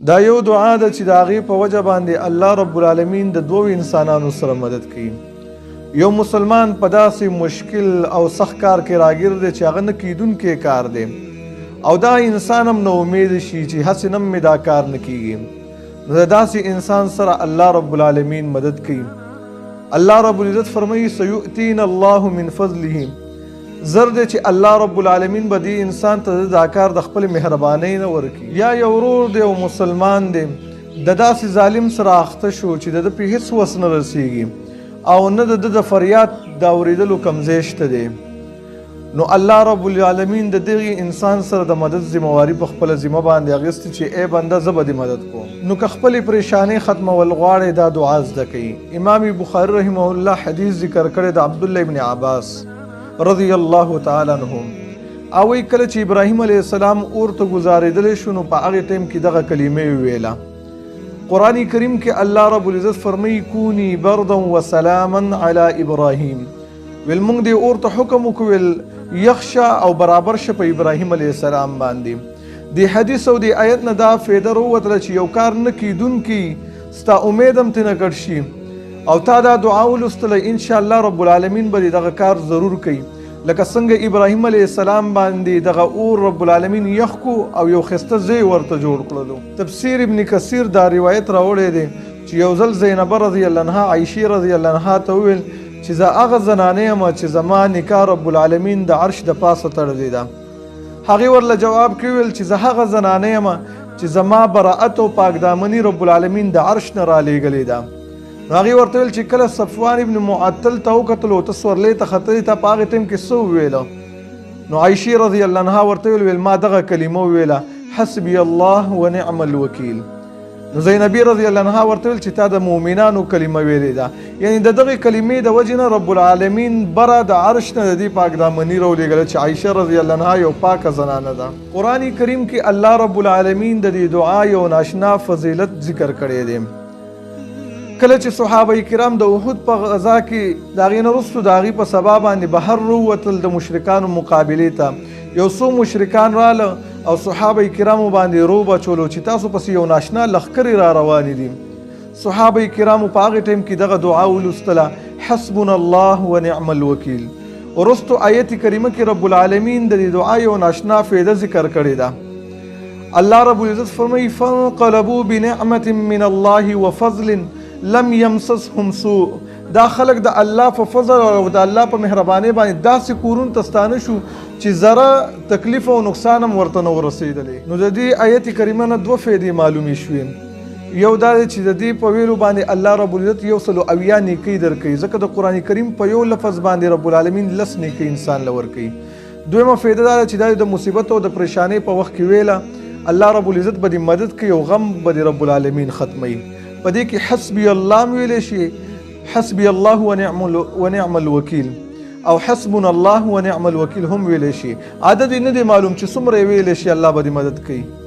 دا یو دعا ده چې د هغې په وجه باندې الله رب العالمین د دوو انسانانو سره مدد کوي. یو مسلمان په داسې مشکل او سخت کار کې راګیر دی چې هغه نه کیدونکی کار دی، او دا انسان هم نا امید شي چې هسې نه مې دا کار نه کیږي. نو د داسې انسان سره الله رب العالمین مدد کوي. الله رب العزت فرمایي سیؤتینا الله من فضله، زر دی چې الله رب العالمین به دې انسان ته دا کار د خپلې مهربانۍ نه ورکړي. یا یو ورور دی او مسلمان دی، د داسې ظالم سره اخته شو چې د ده پې هېڅ وس نه رسیږي او نه د ده د فریاد د اورېدلو کوم ځای شته دی، نو الله رب العالمین د دغه انسان سره د مدد ذمهواري په خپله ذمه باندې اخیستې چې ای بنده زه به دې مدد کوم. نو که خپلې پریشانۍ ختمول غواړئ دا دعا زده کړئ. امام بخاري رحمه الله حدیث ذکر کړی د عبدالله ابن عباس رضی الله تعالی عنه، او وایي کله چې ابراهیم علیه السلام اور ته ګزارېدلی شو نو په هغې ټایم کې دغه کلمې وویله. قرآن کریم کې الله رب العزت فرمایي کونی بردا وسلاما علی ابراهیم، ویل موږ دې اور ته حکم وکړو، ویل یخ شه او برابر شه په ابراهیم علیه السلام باندې. دې حدیث او دې آیت نه دا فایده راووتله چې یو کار نه کېدونکی ستا امید هم ترې نه کټ شي او تا دا دعا ولوستله، انشاءالله رب العالمین به دې دغه کار ضرور کوي. لکه څنګه ابراهیم علیه السلام باندې دغه اور رب العالمین یخ کو او یو ښایسته ځای ورته جوړ کړلو. تفسیر ابن کثیر دا روایت راوړی دی چې یو ځل زینبه رضی الله عنها عایشې رضی الله عنها ته وویل چې زه هغه زنانه یم چې زما نکاح رب العالمین د عرش د پاسه تړلې ده. هغې ورله جواب کې وویل چې زه هغه زنانه یم چې زما براءت او پاکدامني رب العالمین د عرش نه رالیږلې ده. نو هغې ورته وویل چې کله صفوان ابن معطل ته وکتلو ته سورلۍ ته ختلې، تا په هغې ټایم کې څه وویله؟ نو عایشې رضی الله عنها ورته وویل، ویل ما دغه کلمه وویله حسبی الله ونعم الوکیل. نو زینبی رضی الله عنها ورته وویل چې تا د مؤمنانو کلمه ویلې ده، یعنی د دغې کلمې د وجې نه رب العالمین بره د عرش نه د دې پاک دامني راولېږله چې عایشه رضی الله عنها یو پاکه زنانه ده. قرآن کریم کې الله رب العالمین د دې دعا یو ناشنا فضیلت ذکر کړی دی. کله چې صحابه کرام د احد په غزا کې د هغې نه وروسته د هغې په سبا باندې بهر راووتل د مشرکانو مقابلې ته، یو څو مشرکان راله او صحابه کرامو باندې روب اچولو چې تاسو پسې یو ناشنا لښکرې را روانې دي. صحابه کرامو په هغې ټایم کې دغه دعا ولوستله حسبنا الله ونعم الوکیل. وروستو آیت کریمه کې رب العالمین د دې دعا یو ناشنا فایده ذکر کړې ده. الله رب العزت فرمایي فانقلبوا بنعمة من الله وفضل لم يمسسهم سوء. دا خلک د الله په فضل او د الله په مهربانۍ باندې داسې کورونو ته ستانه شو چې ذره تکلیف او نقصان هم ورته نه ورسېدلی. نو د دې آیت کریمه نه دوه فایدې معلومې شوې. یو دا دی چې د دې په ویلو باندې الله رب العزت 170 نیکۍ درکوي، ځکه د قرآن کریم په یو لفظ باندې رب العالمین 10 نیکۍ انسان له ورکوي. دویمه فایده دا ده چې دا د مصیبت او د پریشانۍ په وخت کې ویله الله رب العزت به دې مدد کوي او غم به دې رب العالمین ختموي. په دې کې حسبي الله هم ویلی شي، حسبي الله ونعم الوکیل، او حسبنا الله ونعم الوکیل هم ویلی شي. عدد یې نه دی معلوم چې څومره یې ویلی شي، الله به دې مدد کوي.